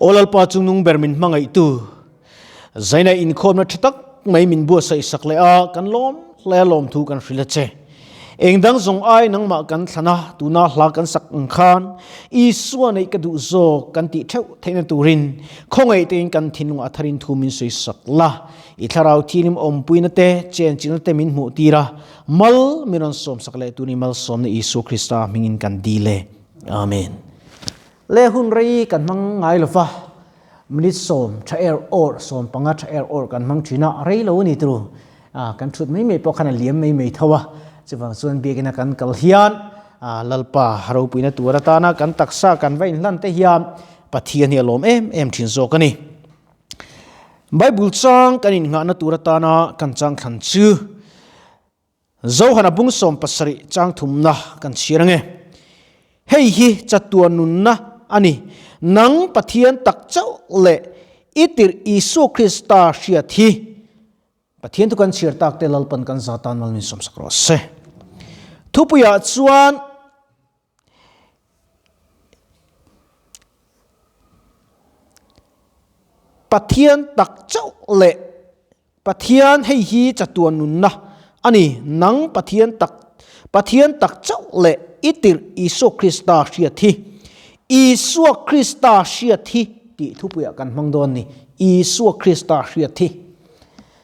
Aw Lalpa chungnung ber min hmangaihtu, Zaina inkhawmna tha tak mai min buatsaih sak leh a, kan lawm hle a lawmthu kan hrilh a che. Eng dang zawng ai nangmah kan thlan a, tuna hla kan sak ang khan Isua neih ka duh zawk kan tih theuh theihna turin khawngaih tein kan thinlung a tharin thu min sawi sak la. I thlarau thilim awmpuina te, chenchilhna te min hmuh tir a, mal min rawn sawm sak leh tun i malsawmna Isua Krista hmingin kan dil e. Amen. Le hun rei kan hmang ngai lo va, minute sawm tha er awr, 15 tha er awr kan hmang thin a, rei lo a ni turu. Kan thut mai mai pawh khan a liam mai mai tho a, chuvang chuan biakina kan kal hian Lalpa ropuina tur atana kan taksa kan va inhlan te hian Pathian hi a lawm em em thin zawk a ni. Bible chang kan innghahna tur atana kan chang thlan chu Zohana bung 17 chang thumna kan chhiar ange. Hei hi chatuan nunna a ni. Nang Pathian tak chauh leh i tirh Isua Krista hriat hi Pathian thu kan chhiar tak te Lalpan kan za tan mal min sawmsak rawh se. Thupuiah chuan Pathian tak chauh leh Pathian hei hi chatuan nunna a ni, nang Pathian tak Pathian tak chauh leh i tirh Isua Krista hriat hi. Isua Krista hriat hi tih thupuiah kan hmang dawn ni, Isua Krista hriat hi.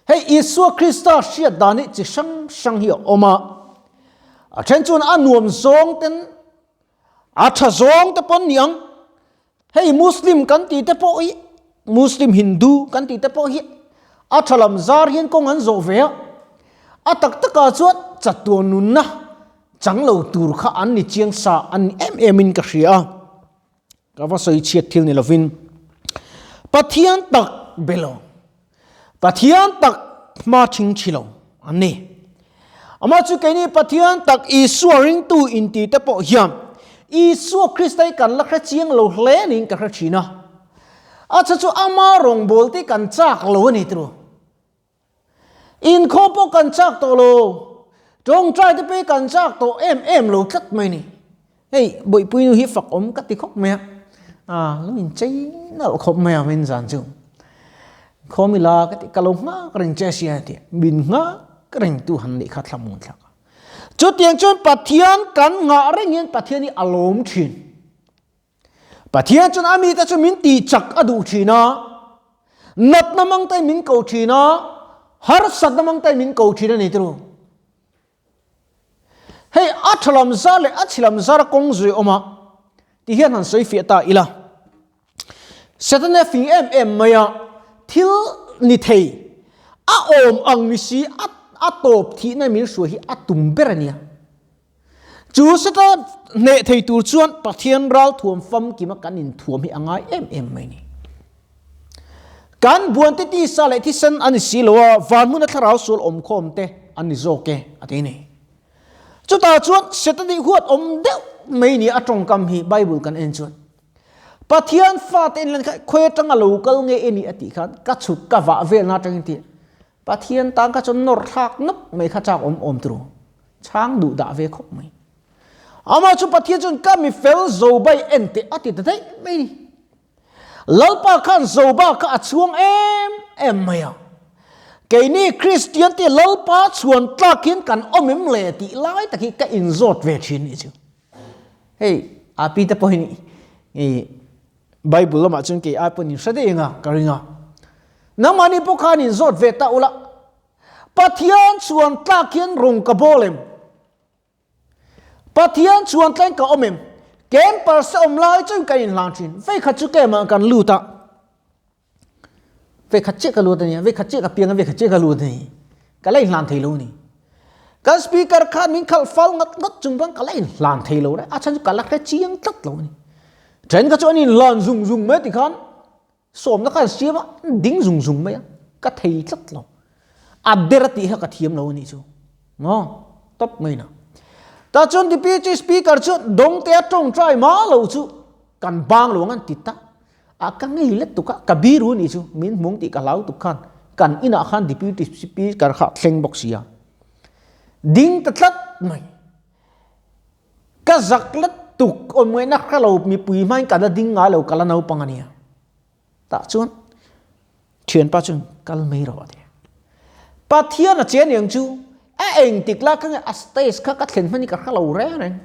Hei Isua Krista hriat dan hi chi hrang hrang hi a awm a, a then chuan a nuam zawng ten a tha zawng te pawn ni ang. Hei Muslim kan tih te pawh hi, Muslim Hindu kan tih te pawh hi a tha lam zar hian kawng an zawh ve a, a tak takah chuan chatuan nunna chang lo tur kha an ni chiang sa an ni em em in ka hria a, ka va sawi chhiat thil ni lovin Pathian tak be lo, Pathian tak hma thing thi lo an ni. Amah chu keini Pathian tak Isua ringtu inti te pawh hian Isua Krista hi kan la hre chiang lo hle niin ka hre thin a. A chha chu ama rawngbawlte hi kan chak lo a ni tiro. Inkhawm pawh kan chak tawh lo, tawngtai te pawh hi kan chak tawh em em lo tlat mai ni. Hei Bawihpui nu hi fak awm ka ti khawp mai a, a lo inchei nalh khawp mai a min zan chu. Khawm ila ka ti ka lo nghak reng che sia ti min nghak reng tu han nih kha thlamuan thlak a. Chutiang chuan Pathian kan nghah reng hian Pathian hi a lawm thin. Pathian chuan a mite chu min tih chak a duh thin a, natna mang te min ko thin a, harsatna mang te min ko thin a ni tiro. Hei a tha lam zar leh a chhi lam zar kawng zui awm a, ti hian han sawi fiah ta ila. Setana fing em em mai a, thil ni thei a awm ang ni si a a tawp thihna min hruai hi a tum ber a nia. Chu Setana hneh thei tur chuan Pathian ral thuam famkima kan inthuam hi a ngai em em mai ni. Kan buante tisa leh thisen an ni si lo a, van hmuna thlarau sual awmkhawm te an ni zawk e, a ti a ni. Chutah chuan Setani huat awm deuh mai nia a tawngkam hi Bible kan en chuan. Pathian fate en lan kha khawi atanga lo kal nge i nih a tih khan ka chhuk ka vah velna atangin ti Pathian tan kha chuan nawr thlak nawk mai kha chak awm awm turu chhang duh dah ve khawp mai. Amah chu Pathian chuan ka mi fel zo bai en teh a ti ta daih mai ni. Lalpa khan Zoba kha a chhuang em em mai a. Keini Kristian te Lalpa chhuan tlakin kan awm em le tih lai tak hi ka inzawt ve thin nih chu. Hei a pi te pawhin i Bible lamah chuan kei ai pawhin in hre daih anga ka ring a. Nangmahni pawh khan inzawt ve ta ula. Pathian chhuan tlak hian rawng ka bawl em? Pathian chuan tleng ka awm em? Camper se awm lai chuan ka inhlan thin. Vei khat chu kemah kan lut a. Vei khat chiah ka lut a nia, vei khat chiah ka piang a, vei khat chiah ka lut a ni. Ka la inhlan thei lo a ni. Kan speaker khan min khalh fal ngat ngat chung pawn ka la inhlan thei lo reng. A chhan chu ka la hre chiang tlat lo a ni. Then kha chu an inhlan zung zung mai ti khan sawmna khan siam a, ding zung zung mai a, ka thei tlat lo. A ber a tih kha ka thiam lo a nih chu. Maw? Tawp mai na. Tah chuan Deputy Speaker chu dawngte a tawngtai ma lo chu kan bang lo ang an ti ta. A ka ngei let tuk a, ka biru a nih chu, min hmung tih ka hlau tuk khan kan inah khan Deputy Speaker kha a thleng bawk si a. Ding ta tlat mai. Ka zak let tuk awm ngaihna hre lo mipui hmain ka la ding ngai lo ka la naupang a nia. Tah chuan thianpa chuan kal mai rawh a ti. Pathian a che aniang chu a engtik lai kha nge a stage kha ka thlen hman hi ka hre lo reng reng.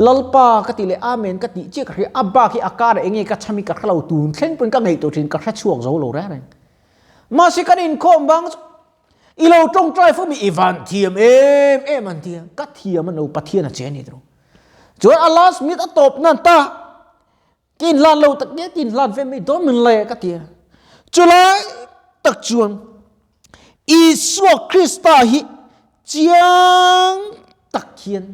Lalpa ka tih leh Amen ka tih chiah ka hria, a bak hi a kar ah enge ka cham hi ka hre lo tun thleng pawhin ka ngaihtuah thin ka hre chhuak zo lo reng reng. Mahse kan inkhawm bang chu i lo tawngtai fo mi i van thiam em em an tia, ka thiam a no Pathian a che a ni tawh. Chuan a last minute a tawp nan ta Ka inhlan lo tak nge ka inhlan ve mai dawn min le ka ti a. Chulai tak chuan Isua Krista hi chiang tak hian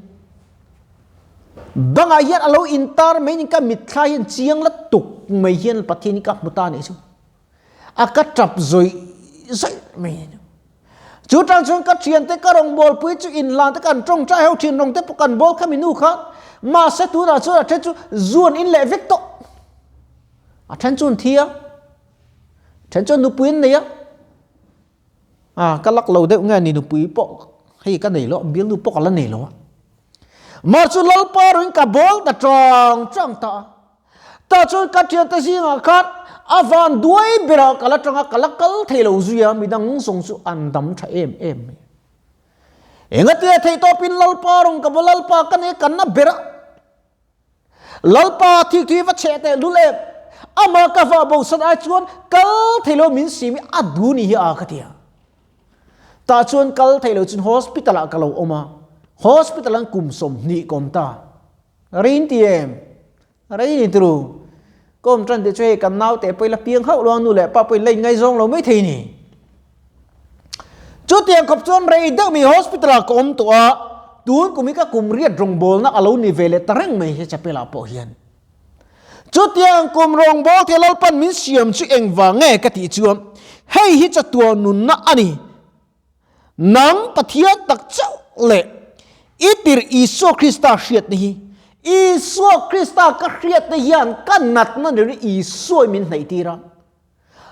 bangah hian a lo intar mai ni ka mitthla hian chiang la tuk mai hian Pathian hi ka hmu ta nih chu. A ka tap zawih zawih mai a ni. Chu tang chuan ka thiante ka rawngbawlpui chu inhlan te kan tawngtai ho thin rawng te pawh kan bawl kha mi nu kha mahse tunah chuan a then chu zuan in leh vek tawh. A then chu an thi a, then chuan nupui an nei a. A ka lak lo deuh nge ni nupui pawh hei ka nei lo, bialnu pawh ka la nei lo a. Mah chu Lalpa ruin ka bawl ta tang tang ta a. Tah chuan ka thiante zingah khan a van duai berah ka la tang a, ka la kal thei lo zui a, midang zawng chu an dam tha em em mai. Engatia theih tawpin Lalpa rawn ka va Lalpa ka nei kan na ber a, Lalpa thik hi va cheh teh lul em, amah ka vah bo san ai chuan kal thei lo min sim hi a du ni hi a ka ti a. Tah chuan kal thei lo chuan hospital ah ka lo awm a, hospital an kum 20 ka awm ta. Rei ti em? Rei ni turu. Ka awm tan te chu hei kan naute pawh ila piang hauh lo a, nu leh pa pawh in la inngaizawng lo mai thei ni. Chutiang khawp chuan rei deuh mi hospital ah ka awm tawh a, tun kum hi ka kum riat rawngbawlna a lo ni ve leh ta reng mai he chapel ah pawh hian. Chutiang kum rawngbâwl te Lalpan min siam chu engvang nge ka tih chuan hei hi chatuah nunna a ni. Nang Pathian tak chauh leh i tirh Isua Krista hriatna hi, Isua Krista ka hriatna hian ka natna ni Isua min hnaih tir a.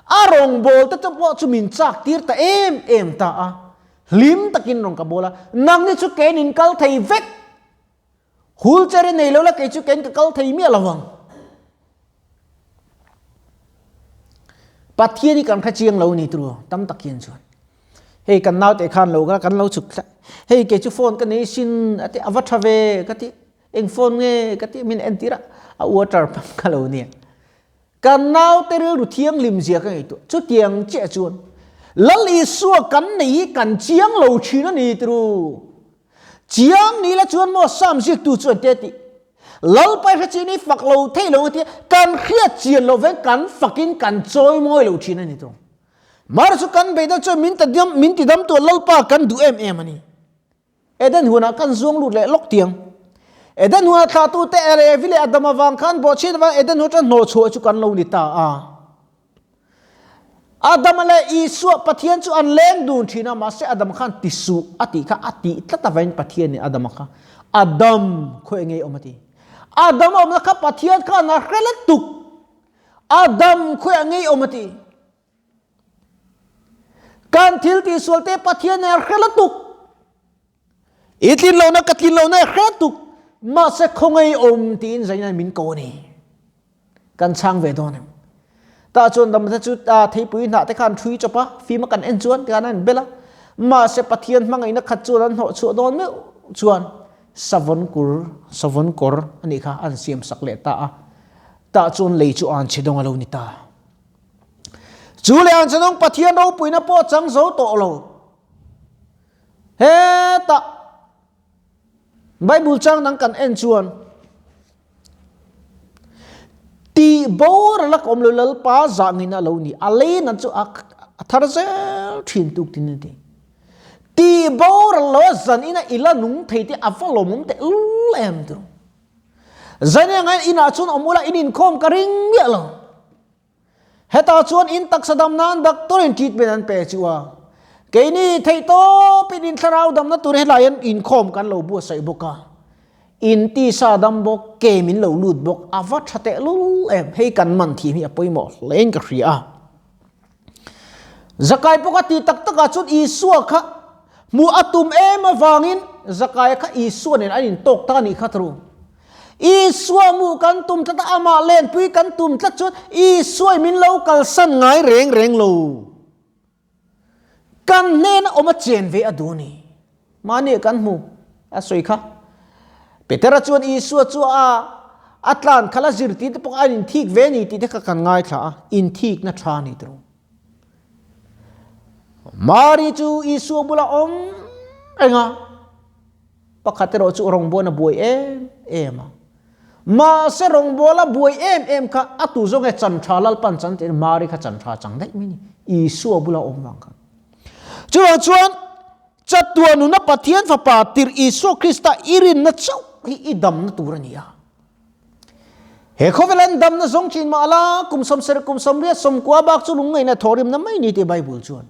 A rawngbâwl te pawh chu min châk tir ta em em ta a. Hlim takin rawn ka bâwl a, nangni chu kein in kal thei vek. Wheelchair i nei lo la kei chu kein ka kal thei miah lo ang. Pathian hi kan hre chiang lo ni turu tam tak hian chuan. Hei kan naute khan lo kan lo chhuk tlat. Hei kei chu phone ka nei sin a ti a va tha ve ka ti. Eng phone nge ka ti min entir a a water pump ka lo nia. Kan naute rilru thianghlim zia ka ngaihtuah. Chutiang chiah chuan Lal Isua kan nei hi kan chiang lo thin a ni turu. Chiang ni la chuan maw Sam ziaktu chuan te tih. Lalpa hre chin i fak lo thei lo tia kan hriat chian lo veng kan fakin kan chawi mawi lo thin a ni tawng. Mar chu kan beidang chuan min ta min ti dam tu Lalpa kan duh em em a ni. Eden hunah kan zuang lut leh lawk tiang. Eden hunah thlah tu te Evi leh Adam avang khan bawhchhiat avang Eden hun atang hnawh chhuah chu kan lo ni ta a. Adama leh Isua Pathian chu an leng dun thin a, mahse Adama khan ti suh a tih kha a tih tlat avangin Pathian in Adama kha Adam khawi ngei awm a ti. Adam awmna kha Pathian khan a hre lutuk. Adam khawi ngei awm a ti. Kan thil tihsual te Pathian in a hre lutuk. I tlin lohna ka tlin lohna i hre tuk mahse khawngaih awm tiin zaina min ko a ni. Kan chhang ve dawn em? Tah chuan damte chu ta theipui hnah te khan thui chawp a, fim a kan en chuan tian an bel a. Mahse Pathian hmangaihna khat chuan an hnawh chhuah dawn meuh chuan savawn kur, savawn kawr a nih kha an siam sak leh ta a. Tah chuan lei chu an chhe dawng a lo ni ta. Chu leh an chhe dawng Pathian ropuina pawh chang zo tawh lo. Hetah Bible chang dang kan en chuan ti boral a ka awm lo Lalpa zah ngin a lo ni a lei nan chu a thar zel thin tuk tin a ti. Ti boral lo a zan ina ila nung thei te a va lawmawm teh lul em tiro. Zan eng inah chuan awm ula in inkhawm ka ring miah lo. Hetah chuan in taksa dam nan doctor in treatment an pe chu a. Keini theihtawpin in thlarau damna tur helai hian inkhawm kan lo buatsaih bawk a. In tisa dam bawk, ke min lo lut bawk, a va tha tehlul em. Hei kan man thiam hi a pawimawh hlein ka hria a. Zakai pawh kha ti tak takah chuan Isua kha hmuh a tum em avangin Zakaia kha Isua nen an intawk ta a nih kha turu. Isua hmuh kan tum tlat a, amah lenpui kan tum tlat chuan Isua in min lo kalsan ngai reng reng lo. Kan hnena awm a chen ve a duh a ni. Mahni kan hmu a sawi kha. Petera chuan Isua chu a a tlan khalh a zirtir te pawh a inthik ve a ni tih te kha kan ngaithla a, inthikna tha a ni tawh. Mari chu Isua bula awm reng a, pakhat erawh chu rawngbawlna buai em em a. Mahse rawngbawla buai em em kha a tu zawng nge chan tha Lalpan chan tiin Mari kha chan tha chang daih mai a ni, Isua bula awm vang khan. Chuvang chuan chatuan nuna Pathian Fapa tirh Isua Krista i rinna chauh hi i damna tur a ni a. He khawvel an damna zawng thin mah la, kum 70 kum 80 90 bak chu lungngaihna thawhrimna mai ni tih Bible chuan.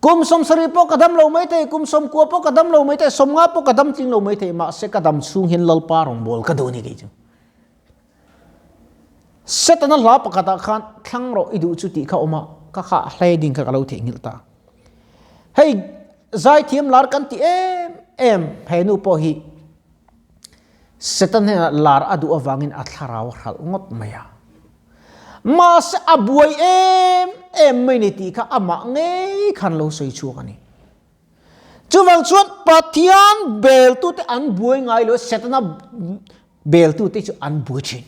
Kum 70 pawh ka dam lo mai thei, kum 90 pawh ka dam lo mai thei, 50 pawh ka dam tling lo mai thei, mahse ka dam chhung hian Lalpa rawngbâwl ka duh a ni kei chu. Setana hla pakhatah khan thlang rawh i duh chu tih kha awm a, ka kha hle ding kha ka lo theihnghilh ta. Hei zaithiam lar kan ti em em he nu pawh hi Satan hnenah lar a duh avangin a thlarau a hralh ngawt mai a. Mahse a buai em em mai ni tih kha amah ngei khan lo sawi chhuak a ni. Chuvang chuan Pathian beltute an buai ngai lo, Setana beltute chu an buai thin.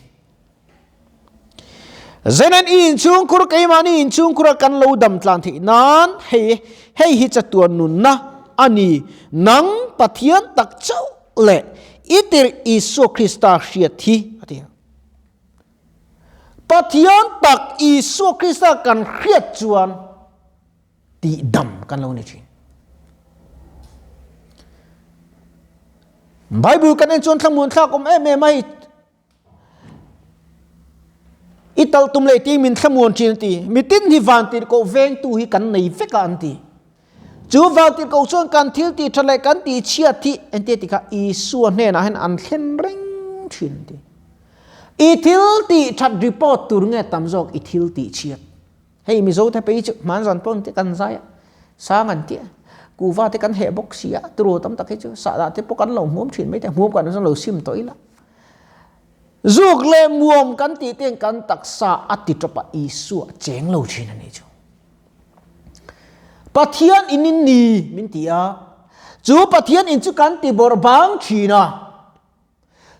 Zenan i inchhungkhur keimahni inchhungkhura kan lo dam tlan theih nan hei hei hi chatuan nunna a ni. Nang Pathian tak chauh leh i tirh Isua Krista hriat hi a ti a. Pathian tak Isua Krista kan hriat chuan tih dam kan lo ni thin. Bible kan en chuan thlamuan thlak awm em em a hei. I tal tum leh ti min thlamuan thin an ti. Mitin hi vantirhkoh vengtu hi kan nei vek a an ti. Chu vantirhkoh chuan kan thil tih tha leh kan tih chhiat hi entir ti kha Isua hnenah hian an thlen reng thin an ti. I thil tih that report tur nge tam zawk i thil tih chhiat. Hei Mizo te phei chu hmanzan pawn te kan zai a, sang an tia, kuhva te kan heh bawk si a, turu tam tak hi chu sahdah te pawh kan lo hmuam thin mai te, hmuam kan lo sim tawh ila. Zuk leh muam kan tih te kan taksa a ti tawp a, Isua a cheng lo thin a ni chu. Pathian in in ni min ti a, chu Pathian in chu kan ti bawrh bang thin a.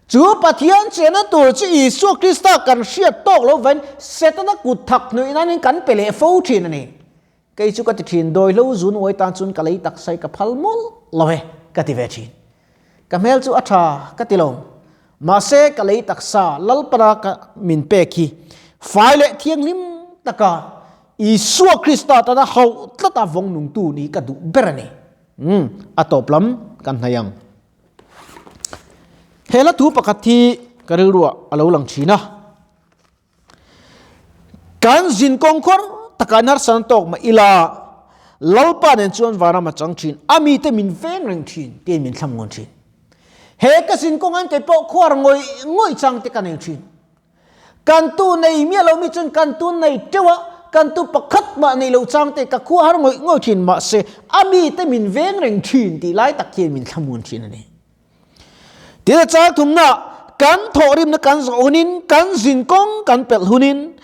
Chu Pathian chenna tur chu Isua Krista kan hriat tawk lo vain Setana kut thak hnuih nanin kan pe leh fo thin a ni. Kei chu ka ti thin, dawihlo zun uai tan chuan ka lei taksa hi ka phal mawlh lo e, ka ti ve thin. Ka hmel chu a tha ka ti lo. Mahse ka lei taksa Lalpana ka min pek hi fai leh thianghlim taka Isua Krista tana hauh tlata vawng nungtu nih ka duh ber a ni. Umm, a tawp lam kan hnaih ang. He hla thu pakhat hi ka rilruah a lo lang thin a. Kan zin kawng khawr takah narsan tawk mah ila, Lalpa nen chuan vanram a chang thin, a mite min veng reng thin tiin min thlam ngawn thin. He ka zin kawng an kei pawh khuar ngawih ngawih chang te ka nei thin. Kan tu nei miah lo mi chuan kan tu nei teuh a, kan tu pakhat mah nei lo chang te ka khua har ngawih ngawih thin mahse a mi te min veng reng thin tih lai tak hian min thlamuan thin a ni. Tin a chang thumna kan thawhrimna kan zawh hunin kan zin kawng kan pelh hunin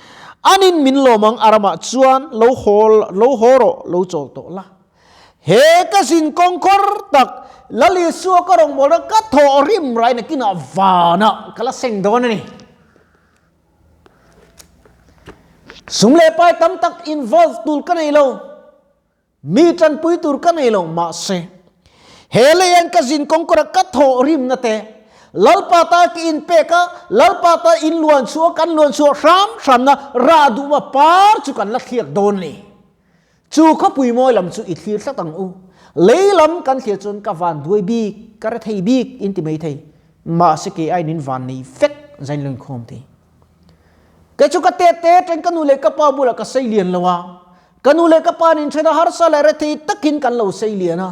anin min lawm ang a ramah chuan lo haw lo haw rawh lo chawl tawh la. He ka zin kawng khawr tak Lal Isua ka rawngbawlna ka thawh rim rai nakinah vanah ka la seng dawn a ni. Sum leh pai tam tak involve tur ka nei lo, mi tanpui tur ka nei lo, mahse he leian ka zin kawng kawra ka thawh rimna te Lalpa ta ka inpek a, Lalpa ta in luan chhuah kan luan chhuah hram hramna rah duhma par chu kan la thliak dawn a ni. Chu khawpui mawi lam chu i thlir tlat ang u. Lei lam kan thlir chuan ka van duai bik, ka re thei bik in ti mai thei. Mahse kei aiin in van nei vek zain lo inkhawm thei. Kei chu ka te te atang ka nu leh ka pa bulah ka sei lian lo a. Ka nu leh ka pa nin then a harsa leh rethei takin kan lo sei lian a.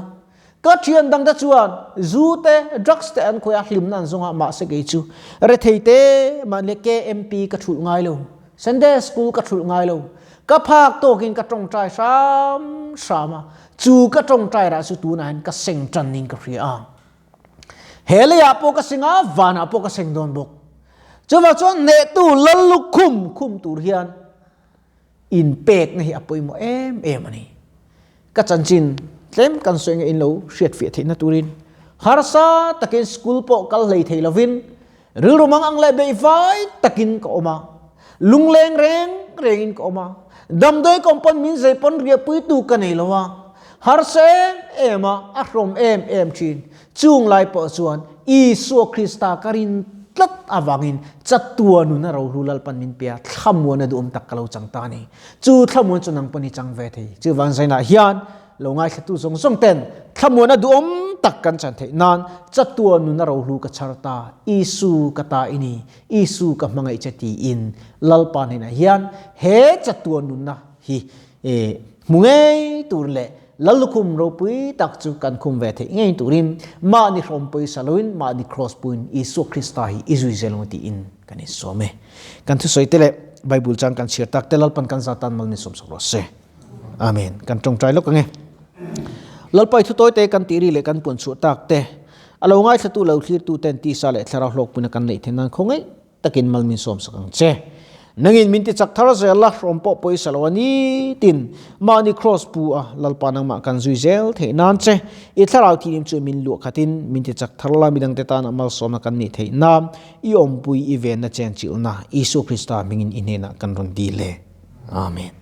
Ka thian dang te chuan zu te, drugs te an khawih a, hlimna an zawng a, mahse kei chu rethei te mah le KMP ka thulh ngai lo, Sunday school ka thulh ngai lo, ka phak tawkin ka tawngtai hram hram a, chu ka tawngtai rah chu tunah hian ka seng tan in ka hria a. He leiah pawh ka seng a, vanah pawh ka seng dawn bawk. Chuvang chuan hnehtu lal lukhum khum tur hian inpekna hi a pawimawh em em a ni. Ka chanchin tlem kan sawi nge in lo hriat fiah theihna turin harsa takin school pawh kal hlei thei lovin rilru mang ang leh beih vai takin ka awm a, lungleng reng rengin ka awm a, damdawi ka awm pawn min zei pawn riahpuitu ka nei lo a, harsa em em a, a hrawm em em thin. Chung lai pawh chuan Isua Krista ka rin tlat avangin chatua nuna rohlu Lalpan min pe a, thlamuan a duhawm tak ka lo chang ta a ni. Chu thlamuan chu nang pawn i chang ve thei. Chuvang zainah hian lo ngaithlatu zawng zawng ten thlamuan a duhawm tak kan chan theih nan chatua nuna rohlu ka chhar ta, Isu ka ta i ni, Isu ka hmangaih che tiin Lalpa hnenah hian he chatua nunna hi hmu ngei tur leh Lal lukhum ropui tak chu kan khum ve theih ngei turin mahni hrawm pawisa loin mahni kraws puin Isua Krista hi i zui zel ang tiin kan insawm e. Kan thusawi te leh Bible chang kan chhiar tak te Lalpan kan za tan mal min sawm sak rawh se. Amen. Kan tawngtai lawk ang e. Lalpa i thutawi te kan tih ri leh kan puan chhuah tak te a lo ngaithlatu lo thlirtu ten tisa leh thlarau hlawkpuina kan neih theih nan khawngaih takin mal min sawm sak ang che. Nangin min ti chak thar zel a, hrawm pawh pawisa lo a ni tin mahni kraws pu a Lalpa nangmah kan zui zel theih nan che. I thlarau thilim chu min luah khatin min ti chak thar la, midangte tana malsawmna kan nih theih nan i awmpui i venna chen chilhna Isua Krista hmingin i hnenah kan rawn dil e. Amen.